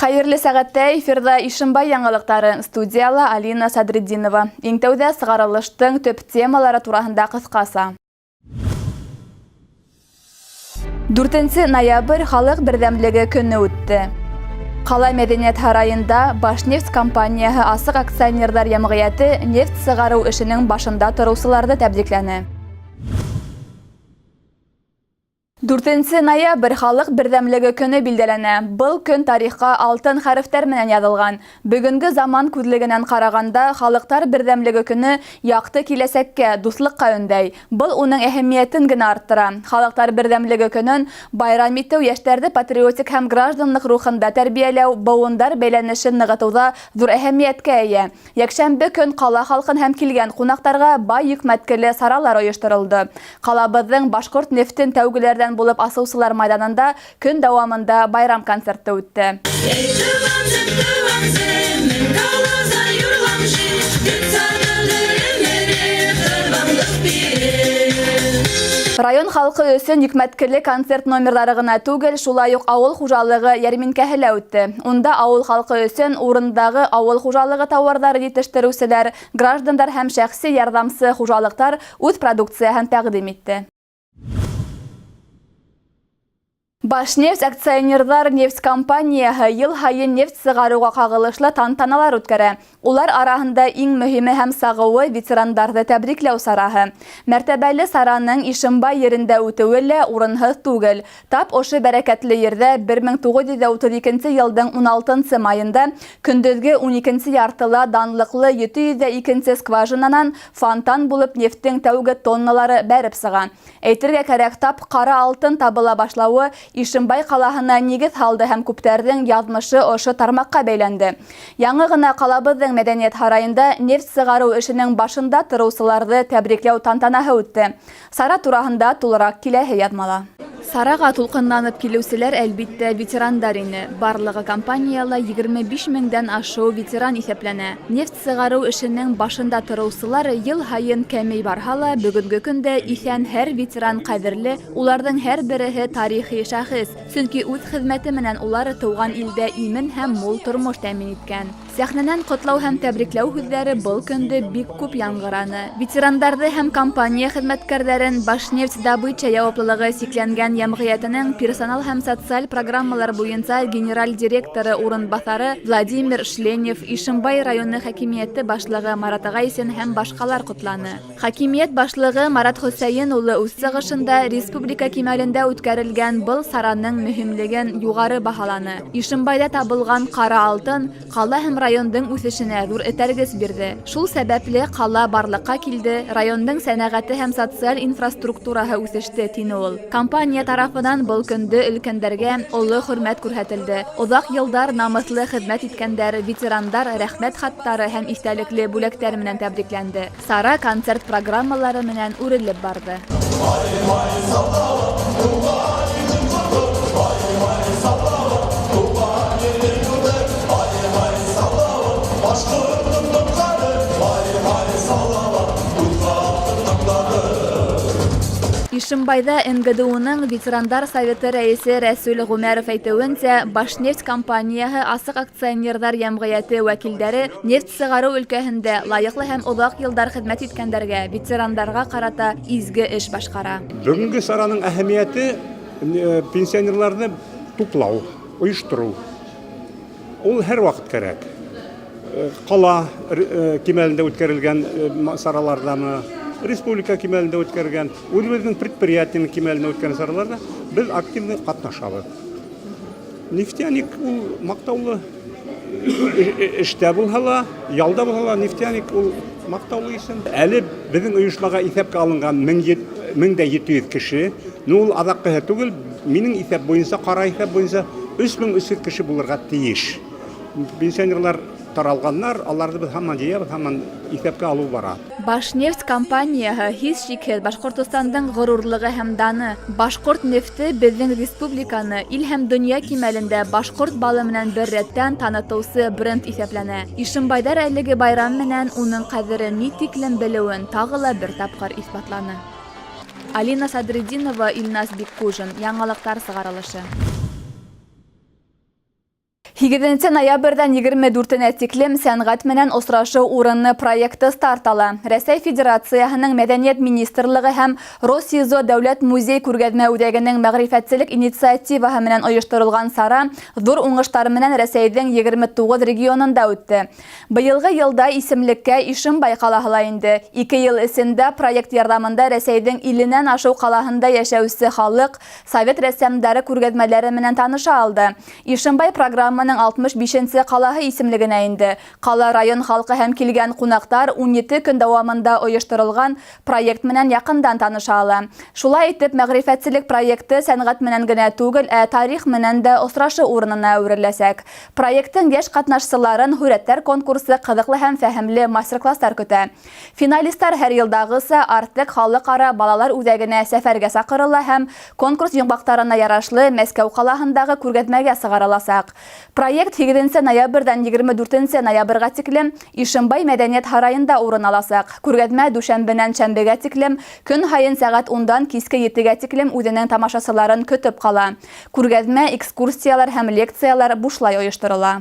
Хәйерле сәғәттә, эфирҙа Ишембай яңылыҡтары, студияла Алина Садретдинова. Иң тәүҙә сығарылыштың төп темалары тураһында ҡыҫҡаса. 4 ноябрь халыҡ берҙәмлеге көнө үтте. Ҡала мәҙәниәт һарайында Башнефть компанияһы асыҡ акционерҙар йәмғиәте нефть сығарыу эшенең башында тороусыларҙы тәбрикләне. 4 ноябрь халыҡ берҙәмлеге көнө билдәләнә. Был көн тарихҡа алтын хәрефтәр менән яҙылған. Бөгөнгө заман күҙлегенән ҡарағанда, халыҡтар берҙәмлеге көнө яҡты киләсәккә, дуҫлыҡҡа өндәй. Был уның әһәмиәтен генә арттыра. Халыҡтар берҙәмлеге көнөн байрам итеү йәштәрҙе патриотик һәм гражданлыҡ рухында тәрбиәләү, быуындар бәйләнешен нығытыуҙа ҙур әһәмиәткә эйә. Йәкшәмбе көн ҡала халҡын һәм килгән ҡунаҡтарға бай йөкмәткеле саралар ойошторолдо. Ҡалабыҙҙың башҡорт нефтен тәүгеләрҙән булып асыусылар майҙанында көн дауамында байрам концерты үтте. Район халҡы өсөн йөкмәткеле концерт номерҙары ғына түгел, шулай уҡ ауыл хужалығы йәрминкәһе лә үтте. Унда ауыл халҡы өсөн урындағы ауыл хужалығы тауарҙары етештереүселәр, граждандар һәм шәхси ярҙамсы хужалыҡтар үҙ продукцияһын тәҡдим итте. Башнефть акционерҙар нефть компанияһы йыл һайын нефть сығарыуға ҡағылышлы тантаналар үткәрә. Улар араһында иң мөһиме һәм сағыуы ветерандарҙы тәбрикләү сараһы. Мәртәбәле сараның Ишембай ерендә үтеүе лә урынһыҙ түгел. Тап ошо бәрәкәтле ерҙә 1932 йылдың 16 майында көндөҙгө 12 яртыла данлыҡлы 702 скважинанан фонтан булып нефтең тәүге тонналары бәреп сыға. Әйтергә кәрәк, тап ҡара алтын табыла башлауы Ишембай ҡалаһына нигеҙ һалды һәм күптәрҙең яҙмышы ошо тармаҡҡа бәйләнде. Яңы ғына ҡалабыҙҙың мәҙәниәт һарайында нефть сығарыу эшенең башында тороусыларҙы тәбрикләү тантанаһы үтте. Сара тураһында тулыраҡ киләһе яҙмала. Сараға тулҡынланып килеүселәр, әлбиттә, ветерандар ине. Барлығы компанияла 25 меңдән ашыу ветеран иҫәпләнә. Нефть сығарыу эшенең башында тороусылар йыл һайын кәмей барһа ла, бөгөнгө көндә иҫән һәр ветеран ҡәҙерле, уларҙың һәр береһе тарихи шәхес. Сөнки үҙ хеҙмәте менән улар тыуған илдә имен һәм мул тормош тәьмин иткән. Сәхнәнән ҡотлау һәм тәбрикләү һүҙҙәре был көндө бик күп яңғыраны. Ветерандарҙы һәм компания хеҙмәткәрҙәрен Башнефть добыча яуаплылығы сикләнгән йәмғиәтенең персонал һәм социаль программалар буйынса генераль директоры урынбаҫары Владимир Шленев, Ишембай районы хакимиәте башлығы Марат Ғайсин һәм башҡалар ҡотланы. Хакимиәт башлығы Марат Хөсәйен улы үҙ сығышында республика кимәлендә үткәрелгән был сараның мөһимлеген юғары баһаланы. Ишембайҙа табылған ҡара алтын ҡала һәм райондың үҫешенә ҙур этәргес бирҙе. Шул сәбәпле ҡала барлыҡҡа килде, райондың сәнәғәте һәм социаль инфраструктураһы үҫеште, тине ул. Компания тарафынан был көндө өлкәндәргә оло хөрмәт күрһәтелде. Оҙаҡ йылдар намыҫлы хеҙмәт иткәндәр, ветерандар рәхмәт хаттары һәм иҫтәлекле бүләктәр менән тәбрикләнде. Сара концерт программалары менән үрелеп барҙы. Ишембайҙа МГДУ-ның ветерандар советы рәйесе Рәсүл Ғүмәров әйтеүенсә, Башнефть компанияһы асыҡ акционерҙар йәмғиәте вәкилдәре нефть сығарыу өлкәһендә лайыҡлы һәм оҙаҡ йылдар хеҙмәт иткәндәргә, ветерандарға ҡарата изге эш башҡара. Бөгөнгө сараның әһәмиәте пенсионерларҙы туплау, ойоштороу. Ул һәр ваҡыт кәрәк. Ҡала кимәлендә үткәрелгән сараларҙамы, республика кимәлендә үткәрелгән, үҙебеҙҙең предприятиеның кимәлендә үткәргән сараларҙа беҙ активно ҡатнашабыҙ. Нефтяник ул маҡтаулы эштә булһа ла, ялда булһа ла, нефтяник ул маҡтаулы исем. Әле беҙҙең ойошмаға иҫәпкә алынған 1700 кеше, ну ул аҙаҡҡыһы түгел, минең иҫәп буйынса, ҡара иҫәп буйынса 3300 кеше булырға тейеш. Пенсионерлар таралғаннар, аларҙы беҙ һаман йыябыҙ, һаман иҫәпкә алыу бара. Башнефть компанияһы һис шикһеҙ Башҡортостандың ғорурлығы һәм даны. Башҡорт нефте беҙҙең республиканы ил һәм донъя кимәлендә башҡорт балы менән бер рәттән танытыусы бренд иҫәпләнә. Ишембайҙар әлеге байрам менән уның ҡәҙерен ни тиклем белеүен тағы ла бер тапҡыр иҫбатланы. Алина Садретдинова, Илназ Биккужин. Яңылыҡтар сығарылышы. Һигеҙенсе ноябрҙән 24-енә тиклем «Сәнғәт менән осрашыу урыны» проекты старт ала. Рәсәй Федерацияһының Мәҙәниәт министрлығы һәм РосСИЗО дәүләт музей күргәҙмә үҙәгенең мәғрифәтселек инициативаһы менән ойошторолған сара ҙур уңыштар менән Рәсәйҙең 29 регионында үтте. Быйылғы йылда исемлеккә Ишембай ҡалаһы ла инде. 2 йыл эсендә проект ярҙамында Рәсәйҙең 50-нән ашыу ҡалаһында йәшәүсе халыҡ совет рәссамдары күргәҙмәләре менән таныша алды. Ишембай программаның 65-нсе ҡалаһы исемлегенә инде. Ҡала район халҡы һәм килгән ҡунаҡтар 17 көн дауамында ойошторолған проект менән яҡындан таныша ала. Шулай итеп, мәғрифәтселек проекты сәнғәт менән генә түгел, ә тарих менән дә осрашыу урынына әүереләсәк. Проекттың йәш ҡатнашсыларын һүрәттәр конкурсы, ҡыҙыҡлы һәм фәһемле мастер-класстар көтә. Финалистар һәр йылдағыса Артек халыҡ-ара балалар үҙәгенә сәфәргә саҡырыла һәм конкурс йомғаҡтарына ярашлы Мәскәү ҡалаһындағы күргәҙмәгә сығарыласаҡ. Проект 8 ноябрҙән 24 ноябргә тиклем Ишембай мәҙәниәт һарайында урын аласаҡ. Күргәҙмә дүшәмбенән шәмбегә тиклем көн һайын сәғәт 10-дан киске 7-гә тиклем үҙенең тамашасыларын көтөп ҡала. Күргәҙмә, экскурсиялар һәм лекциялар бушлай ойошторола.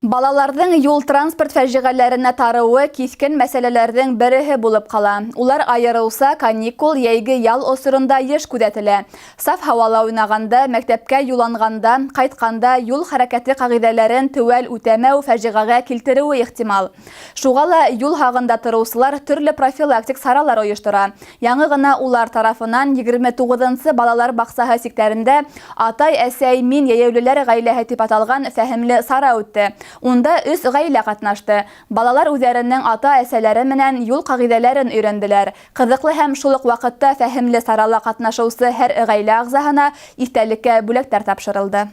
Балаларҙың юл-транспорт фәжиғәләренә тарыуы киҫкен мәсьәләләрҙең береһе булып ҡала. Улар айырыуса каникул, йәйге ял осоронда йыш күҙәтелә. Саф һауала уйнағанда, мәктәпкә юлланғанда, ҡайтҡанда юл хәрәкәте ҡағиҙәләрен теүәл үтәмәү фәжиғәгә килтереүе ихтимал. Шуға ла юл һағында тороусылар төрлө профилактик саралар ойоштора. Яңы ғына улар тарафынан 29-нсы балалар баҡсаһы сиктәрендә «Атай, әсәй, мин йәйәүлеләр ғаиләһе» тип аталған фәһемле сара үтте. Унда 3 ғаилә ҡатнашты. Балалар үҙҙәренең ата-әсәләре менән юл ҡағиҙәләрен өйрәнделәр. Ҡыҙыҡлы һәм шул уҡ ваҡытта фәһемле сарала ҡатнашыусы һәр ғаилә ағзаһына иҫтәлеккә бүләктәр тапшырылды.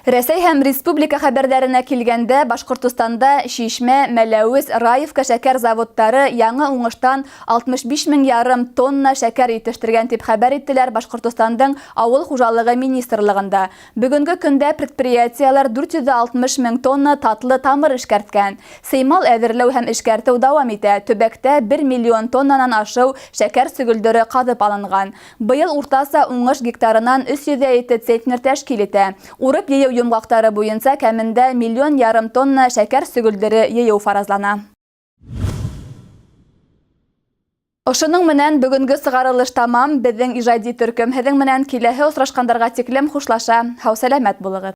Рәсәй һәм республика хәбәрҙәренә килгәндә, Башҡортостанда Шишмә, Мәләүез, Раевка шәкәр заводтары яңы уңыштан 65 мең ярым тонна шәкәр етештергән тип хәбәр иттеләр Башҡортостандың Ауыл хужалығы министрлығында. Бөгөнгө көндә предприятиелар 460 мең тонна татлы тамыр эшкәрткән. Сеймал әҙерләү һәм эшкәртеү дауам итә. Төбәктә 1 миллион тоннанан ашыу шәкәр сөгөлдөрө ҡаҙып алынған. Быйыл уртаса уңыш гектарынан 307 центнер тәшкил итә. Урып йыйыу йомғаҡтары буйынса кәмендә 1,5 миллион тонна шәкәр сөгөлдөрө йыйыу фаразлана. Ошоноң менән бөгөнгө сығарылыш тамам. Беҙҙең ижади төркөм һеҙҙең менән киләһе осрашҡандарға тиклем хушлаша. Һау-сәләмәт булығыҙ.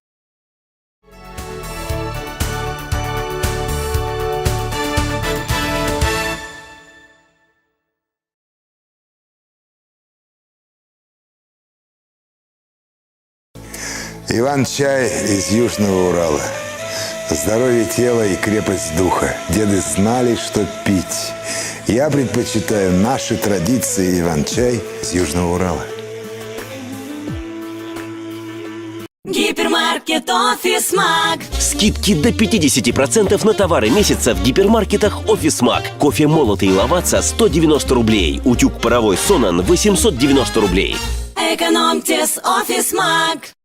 Иван-чай из Южного Урала. Здоровье тела и крепость духа. Деды знали, что пить. Я предпочитаю наши традиции Иван-чай из Южного Урала. Гипермаркет Офисмаг. Скидки до 50% на товары месяца в гипермаркетах Офисмаг. Кофе молотый Лаваца 190 рублей. Утюг паровой Сонан 890 рублей. Экономьте с Офисмаг.